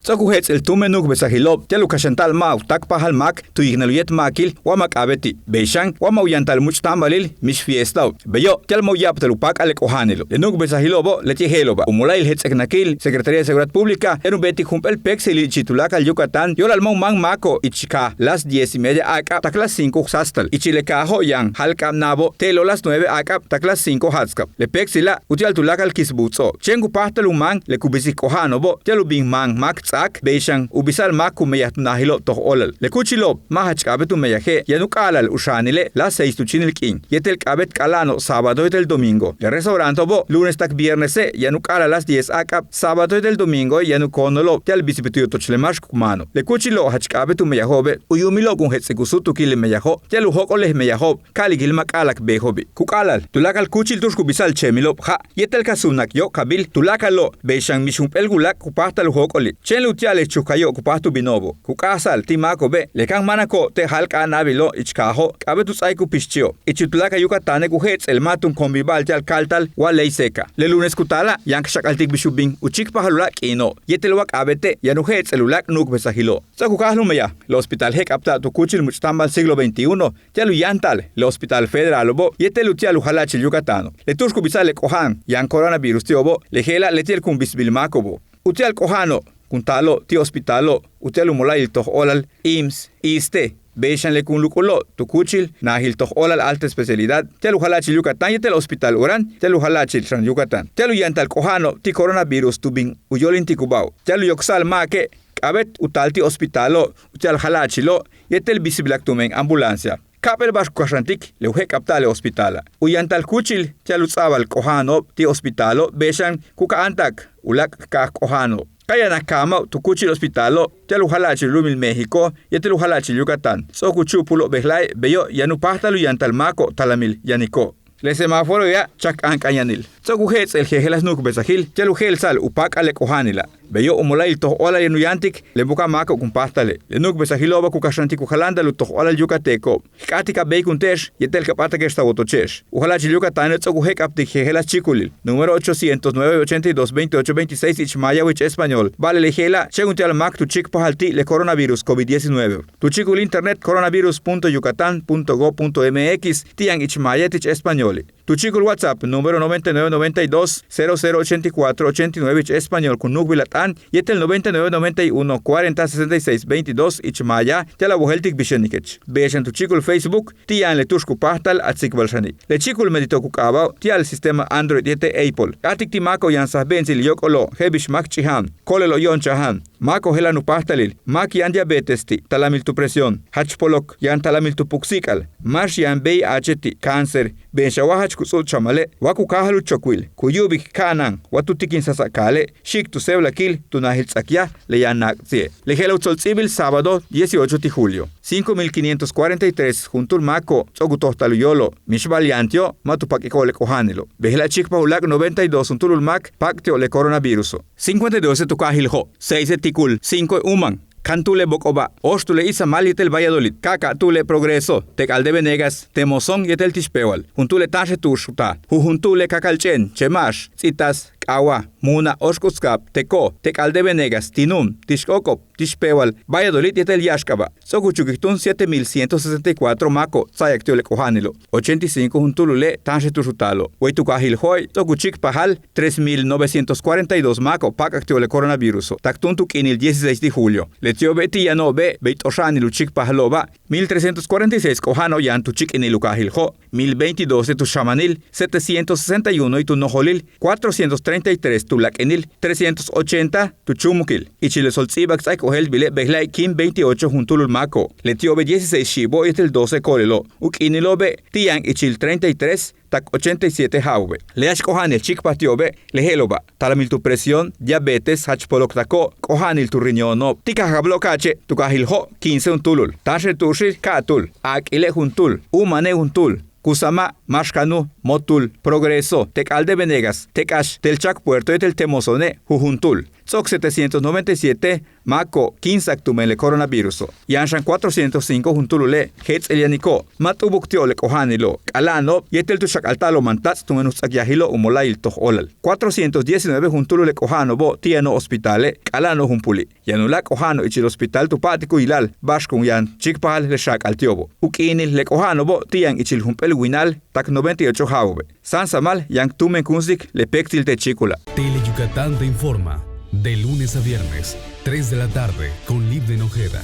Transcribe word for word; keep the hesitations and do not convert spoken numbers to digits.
Ts'o'ok u jets'el tumen nu'ukbesajilo'ob ti'al u kaxanta'al ma' u táakpajal máak tu yiknal u yéet máakil wa ma' k'a'abéeti', bey xan wa ma' u yantal múuch' táambalil mix fiestao'ob. Beyo' ti'al ma' u ya'abtal u páak'al le k'oja'anilo'. Le nu'ukbesajilo'obo' leti'e' je'elo'oba': u mola'ayil jets'eknakil Secretaría de Seguridad Pública yaan u beetik jump'éel péektsili ichil tuláakal Yucatán yo'olal ma' u máan máako'ob ich kaaj las diez y media áak'ab tak las cinco u sáastal. Ichil le kaajo' yaan jáalk'ab náabo' te'elo' las nueve áak'ab tak las cinco játskab. Le péektsila' uti'al tuláakal kisbuuts'o'ob, chéen ku páajtal u máan le ku bisik k'oja'ano'obo' ti'al u bin máan máak ts'aak, bey xan u bisa'al máak ku meyaj tu naajilo'ob toj óolal. Le kúuchilo'ob ma' jach k'a'abéet u meyaje', yaan u k'a'ala'al u xaanile' las seis tu chíinil k'iin yéetel k'a'abéet k'ala'ano'ob sábado yéetel domingo. Le restauranteo'obo' lunes tak viernese' yaan u k'a'ala'al las diez áak'ab, sábado yéetel domingoe' yaan u koonolo'ob ti'al bisbil tu yotoch le máax ku máano'ob. Le kúuchilo'ob jach k'a'abéet u meyajo'obe' u yuumilo'ob kun jets'ik u súutukil le meyajo' ti'al u jóok'ol le meyajo'ob ka'alikil ma' k'a'alak beejo'obi'. Ku k'a'ala'al tuláakal kúuchil tu'ux ku bisa'al cheemilo'ob ja' yéetel ka suunak yóok'jabil tuláakalo', bey xan mix jump'éel u láak' ku páajtal u jóok'oli'. Chéen uti'al le chukjayo' ku páajt u bino'obo', ku k'a'ajsa'al ti' máako'obe' le kan máanako' te' jáalk'ab náabilo' ich kaajo' k'a'abéet u ts'áaik u pixchi'ob. Ichil tuláakal Yucatane' ku jets'el ma' tu comiba'al ti'al kaaltal wa ley seca. Le lunes ku taala' yaan k xak'altik bix u bin u chíikpajal u láak' k'iino'ob yéetel wa k'a'abéete' yaan u jets'el u láak' nu'ukbesajilo'ob. Ts'o'ok u káajal u meyaj, le hospital jéek'abta'ab tu kúuchil múuch' táambal Siglo veintiuno ti'al u yáanta'al le hospital federalo'obo' yéetel uti'al u jala'achil Yucatano'. Le tu'ux ku bisa'al le k'oja'an yaan coronavirus ti'obo', le je'ela' leti'e' kun bisbil máako'obo'. Uti'al k'oja'ano' kun taalo'ob ti' hospitalo' uti'al u mola'ayil toj óolal IMSS, ISSSTE, bey xan le kun luk'ulo'ob tu kúuchil naajil toj óolal alta especialidad ti'al u jala'achil Yucatán yéetel hospital Urán ti'al u jala'achil xan Yucatán. Ti'al u yantal k'oja'ano'ob ti' coronavirus tu bin u yóolintikubáajo'ob ti'al u yoksa'al máake' k'a'abéet u taal ti' hospitalo' uti'al jala'achilo' yéetel bisbilak tumen ambulancia. Ka'ap'éel ba'ax ku kaxantik le u jéek'abta'al le hospitala': u yantal kúuchil ti'al u ts'a'abal k'oja'ano'ob ti' hospitalo' bey xan ku ka'a áanta'ak u láak' kaaj k'oja'ano'ob. Ka yanak kaama'ob tu kúuchil hospitalo' ti'al u jala'achil u lu'umil México yéetel u jala'achil Yucatán ts'o'ok u chu'upulo'ob bejla'e', beyo' yaan u páajtal u yantal máako'ob talamil yaniko'. Le semáforoe'a' chak k'áank'aanyanil. Ts'o'ok u jets'el jejeláas nu'ukbesajil ti'al u je'elsa'al u páak'al le k'oja'anila'. Beyo' u mola'ayil toj óolal yaan u yáantik le buka'aj máako'ob kun páajtale'. Le nu'ukbesajilo'oba' ku kaxantik u jala'antal u toj óolal yucateco'ob. K k'áatik a béeykunte'ex yéetel ka p'áatake'ex ta wotoche'ex. U jala'achil Yucatano' ts'o'ok u jéek'abtik jejeláas chíikulil número ochocientos nueve, ochenta y dos, veintiocho, veintiséis ich maaya wa ich español. Ba'ale' le je'ela' chéen uti'al máak tu chíikpajal ti' le coronavirus covid diecinueve. Tu chíikul internet coronavirus punto yucatán punto gov punto mx ti' yaan ich maaya yéetel ich españoli'. Tu chíikul WhatsApp número noventa y nueve, noventa y dos, cero cero, ochenta y cuatro, ochenta y nueve ich español ku nu'ukbil a t'aan yéetel noventa y nueve, noventa y uno, cuarenta, sesenta y seis, veintidós ich maaya ti'al a wojéeltik bix yanikech. Bey xan tu chíikul Facebook ti' yaan le tu'ux ku páajtal a tsikbal xani'. Le chíikul meentito'ob ku k'aaba'ob ti'al sistema Android yéetel Apple. K'áatik ti' máako'ob yaan sajbe'entsil yóok'olo' je'el bix máak ch'ija'an, ko'olelo'ob yo'onchaja'an, máako'ob jela'an u páajtalil, máak yaan diabetes ti', talamil tu presión, jach polok yaan talamil tu puksi'ik'al, máax yaan V I H ti', cáncer, bey xan wa jach ku ts'u'ut chamale', wa ku káajal u chokwil, ku yu'ubik ka'anan, wa tu tikinsaj kaale', xi'ik tu séebelakil, tu naajil ts'akyaj, le yaan naak' tsie'. Le je'ela' u tsol ts'íibil sábado dieciocho ti' julio. Cinco mil quinientos cuarenta y tres juntúul máako'ob ts'o'ok u tojtal u yóolo', mixba'al yaan ti'ob ma' tu pak'iko'ob le k'oja'anilo'. Bejela' chíikpaj u láak' noventa y dos juntúulul máak páak' ti'ob le coronaviruso'. Cincuenta y dos tu kaajil Jo', seis ti' Kul, cinco úuman, kantu'ul le Bok'oba', óoxtu'ul le Izamal yéetel Valladolid, ka'aka'tu'ul le Progreso, Tec'al de Venegas, Temozón yéetel Tixpéewal, juntúul le táanxel tu'ux u taal, jujuntu'ul le Kakal Ch'éen, Chema'ax, Ts'itas, K'aawaj, Muuna', Óoxk'uuts Ka'ab, Teko', Tec'al de Venegas, Tinum, Tixk'óok'ob, Tixpéewal, Valladolid yéetel Yáaxk'aba'. Ts'o'ok u chukik túun siete mil ciento sesenta y cuatro máako'ob tsa'ayak ti'ob le k'oja'anilo'. Ochenta y cinco juntúulule' táanxel tu'ux u taalo'. Way tu kaajil Jo'e' ts'o'ok u chíikpajal tres mil novecientos cuarenta y dos máako'ob páak'ak ti'ob le coronaviruso'. Tak túun tu k'iinil dieciséis ti' julio. Leti'obe' ti' yano'obe' bey t'oxa'anil u chíikpajalo'oba', mil trescientos cuarenta y seis k'oja'ano'ob yaan tu chíik'inil u kaajil Jo', mil veintidós tu xamanil, setecientos sesenta y uno tu nojolil, cuatrocientos treinta y tres tu láak'inil, trescientos ochenta tu chúumukil. Ichil le sol ts'íibak ts'áaik ojéeltbile' bejla'e' quin veintiocho juntúulul máako'ob. Leti'obe' dieciséis xi'ibo' yéetel doce ko'olelo'. U k'iinilo'obe' ti' yaan ichil treinta y tres tak ochenta y siete ja'abo'obe'. Le yáax k'oja'anil chíikpaj ti'obe' le je'elo'oba': talamil tu presión, diabetes, jach polok tako'ob, k'oja'anil tu riñono'ob. Ti' kajkabalo'ob ka'ache' tu kaajil Jo', quince juntúulul, táanxel tu'uxil ka'atúul, aak'ile' juntúul, úumane' juntúul, Kusama', Máaxkanu', Motul, Progreso, Tec'al de Venegas, Tek'ax, Telchac Puerto yéetel Temozone' jujuntúul. ts'o'ok setecientos noventa y siete máako' ki'insa'ak tumen le coronaviruso'. Yaan xan cuatrocientos cinco juntúulule' jets'el yaniko'. Ma' t'ubuk ti'ob le k'oja'anilo', k'ala'ano'ob yéetel tu xak'alta'alo'ob mantats' tumen u ts'akyajilo' u mola'ayil toj óolal. Cuatrocientos diecinueve juntúulul le k'oja'ano'obo' ti' yano'ob hospitale', k'ala'ano'ob jumpuli'. Yaan uláak' k'oja'ano'ob ichil hospital tu pa'atik u yila'al ba'ax kun yaan chíikpajal le xaak'al ti'obo'. U k'iinil le k'oja'ano'obo' ti' yaan ichil jump'éel winal tak noventa y ocho ja'abo'obe'. Sáansamal yaan k tumenkunsik le péektzil te' chíikula'. Tele Yucatán te informa de lunes a viernes, tres de la tarde, con Livden Ojeda.